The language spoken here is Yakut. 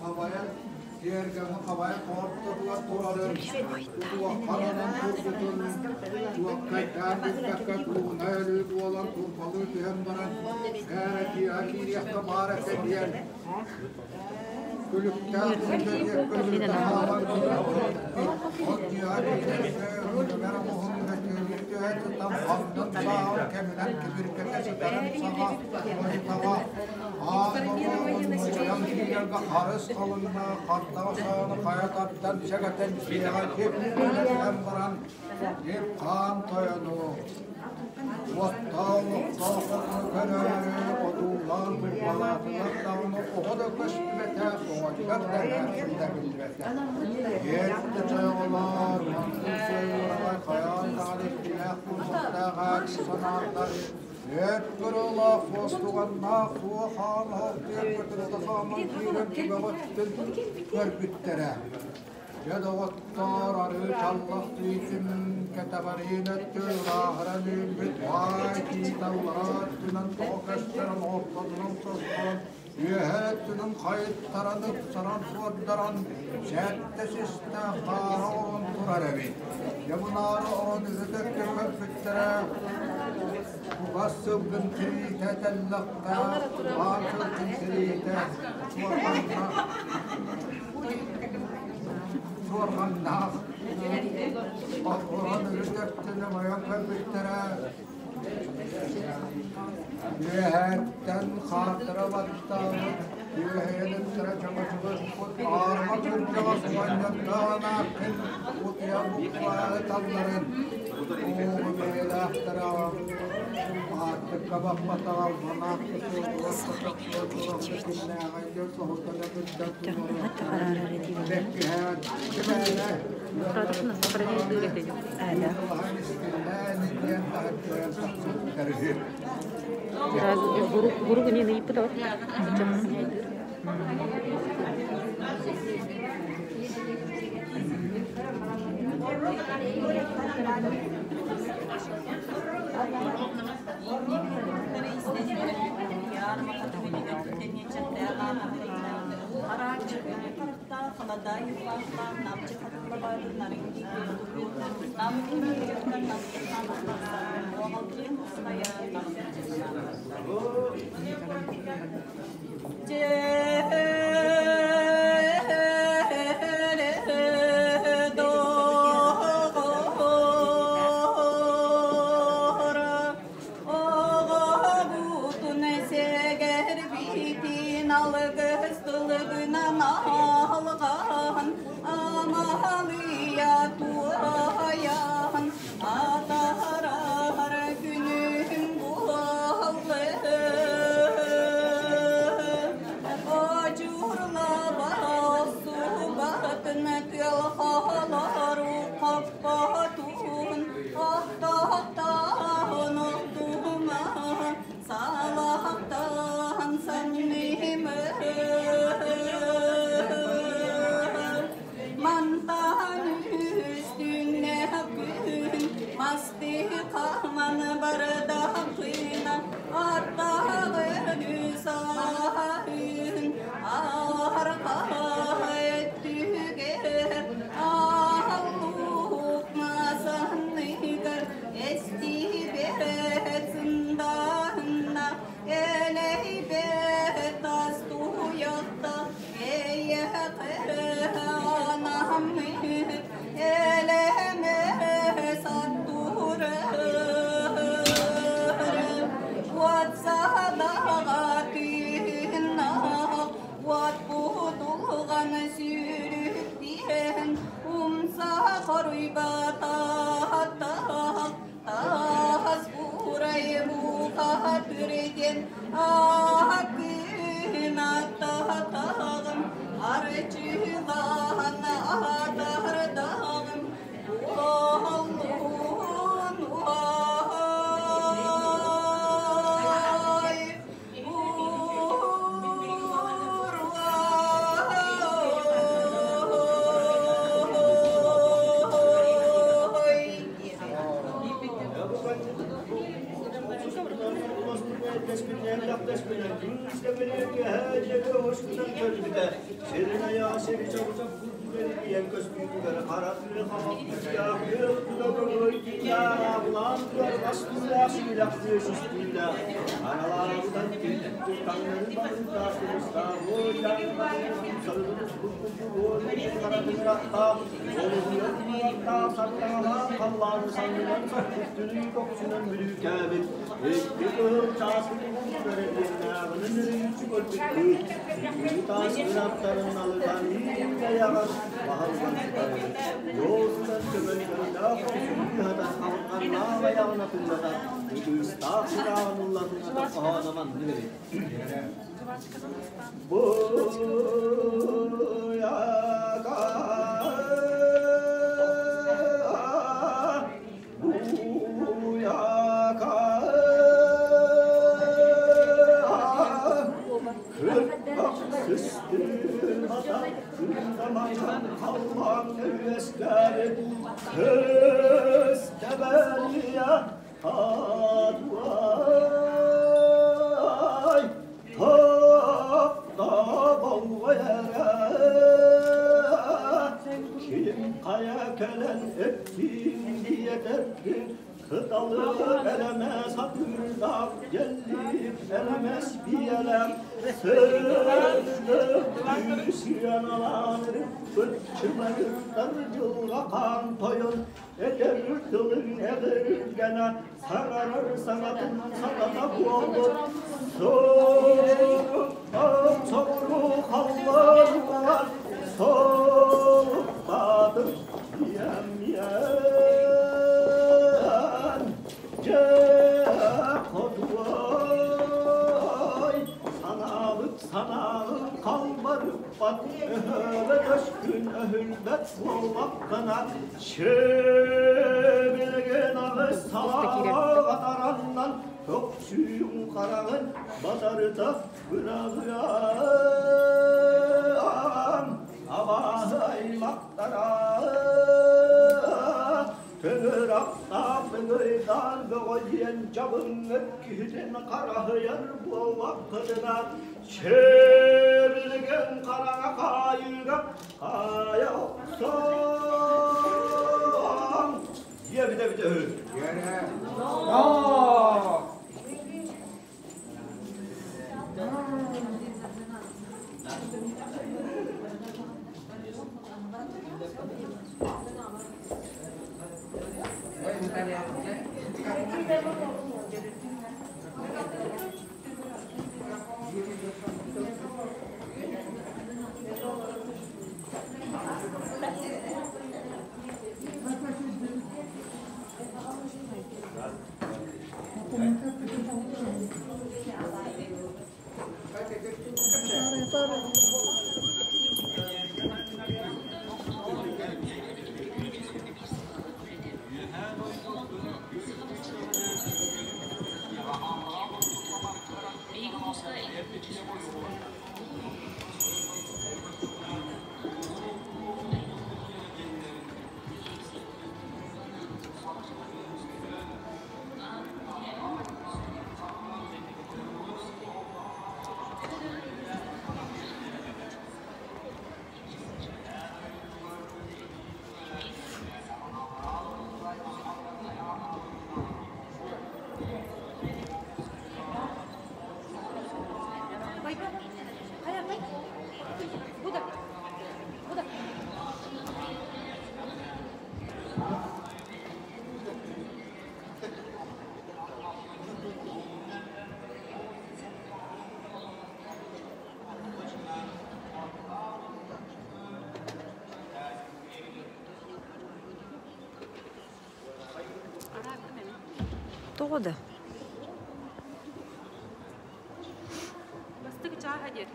Хабайан тиэргэҥҥэ хабайан ортотугар турарын, тутуохханан турбутун, чуоккайдаан бүппэккэ кууна өлүү буолан турбалыы түһэн баран, ээрэ дьиэҕэ киириэххэ баар этэ диэн күлүктээх күлүктээх хаалан ол дьиэҕэ киирэргэ үлүгэр оҥоһун түһэ сытан ханнын сааҕын кэминэн кибиргэтэ сытарын саҕа ойутаҕа аан оруолун киирэргэ харыс халынна хардаҕа саҕаны хайа тардан сэгэтэн дьиэҕэ кип түһэн баран дип хаан тойону Уоттаах олохтоох көрөөрү одуулаан бурҕалаатылар даҕаны оҕо да көстүбэтэ, оҕонньор да эмээхсин да биллибэтэ. Эрдэ чойоҕолоор, мантан сойуораҕай хайаан даҕаны иччилээх буолуохтаах ааты санааллар, өрт кырыылаах суостуганнаах суо хаан оһох диэн хааман киирэн түгэҕиттэн көрбүттэрэ. Дьэ, доҕоттоор, арыы чаллах тиитин кэтэҕэриин өттө ырааһыран үүммүт баай тиит аллараа өттүнэн тоҕо көстөрөн ортотунан состорон, үөһээ өттүнэн хайыттаран ыпсаран суордаран, сэттэ систээх хаара орон турар эбит. Дьэ, мунаары орон үрүт өттө көрбүттэрэ, кугас сылгын тириитэ тэллэхтээх, аан сылгын тириитэ суорҕаннаах Суорҕаннаах орон үрүт өттүнэн ойон көрбүттэрэ үөһээттэн хаардара баттаабыт үөһэйэн ыттара чөҥөчүгүспут аарыма кырдьаҕас оҕонньордоох анааккын утуйа буккураары талларын уугу бэйэлээхтэрэ аартыкка баппатаҕа Оҕобутун сэгэрбитин алгыс тылынан алҕаан, амалыйа туойан, атаарар күнүм буоллун. Одьурлаабат субатын тыал холору хоппотун, Оттоохтоон оттума, салахтаан саннымы. Мантан үстүнэ күн, масты хаман бардахына, аттаҕы саһын, арха өттүгэр аллук масанныгар эстибэт сындаһына, элэйбэт астуйахта, эйэхэ анаммыт, элэмэ саттурар. Уот садаҕа тыыннаах, уот кутулҕан сүүрүктиэн, умса хоруйбатааттаах, таас буурай бухатыр диэн ааккын аттаатаҕым, арчылаан атардаҕым, уоллун уай, уруай. Элбэхтэспитинэн, элбэхтэспитинэн, кыыс көмүлү үөһээ диэки оҥостунан көрбүтэ, сирин айаҕа сири чабычах курдук эргийэн көстүүтүгэр хара тыа хабах күүстээх күөх тула көҥүл тиҥнээх аабылаан турар мас түүлээх сүүлэх тыа сүүстүүлээх аналаабытан киирбит таҥнары барыытаах тумустаах халлааны саннынан саппыт түрүү көхсүнэн бүрүүкээбит икки кыһыл чааскы кэрэдиэннээҕинэн өрүүчү көрбүт кыыс таас кынаттарын налытан иҥэйэҕин баһыллан сытар эбит Уолунан көмөн көрдөөх охсуһуу халҕаннаах айаҕын атыылатан ытыыстаах сыраҕын ыллатыната хоһооно маннык эбит Ай, Ким хайа кэлэн эттиин диэтэргин Кыталы элэмэс атыырдаах дьэллиир элэмэс биэлээх Сырдык сыаналаан ырыппыт чымайыттар дьылҕа хаан тойон Этэр тылын эҕиргэнэ саҥарар саҥатын сатата буолбут Соруктан соҕуруу халлаан уолан солуктаатым диэн Дьэ хотуой санаабыт санааҕын халбарыппат өһөөбөт өскүн өһүлбэт буоллаххына Чэбилигин аҕыс саҕатараннан төхсүүм хараҕын батарыта быраҕыам абааһы аймахтара Тыҥырахтаах ыҥырдаан бөҕө диэн дьабыҥҥыт киһитин хараһыйар буоллаххытына Чэбилигин хараҥа хаайыыга хаайа охсон диэбитэ эбитэ үһү. Тоҕо да? Бастакы чааһа диэн.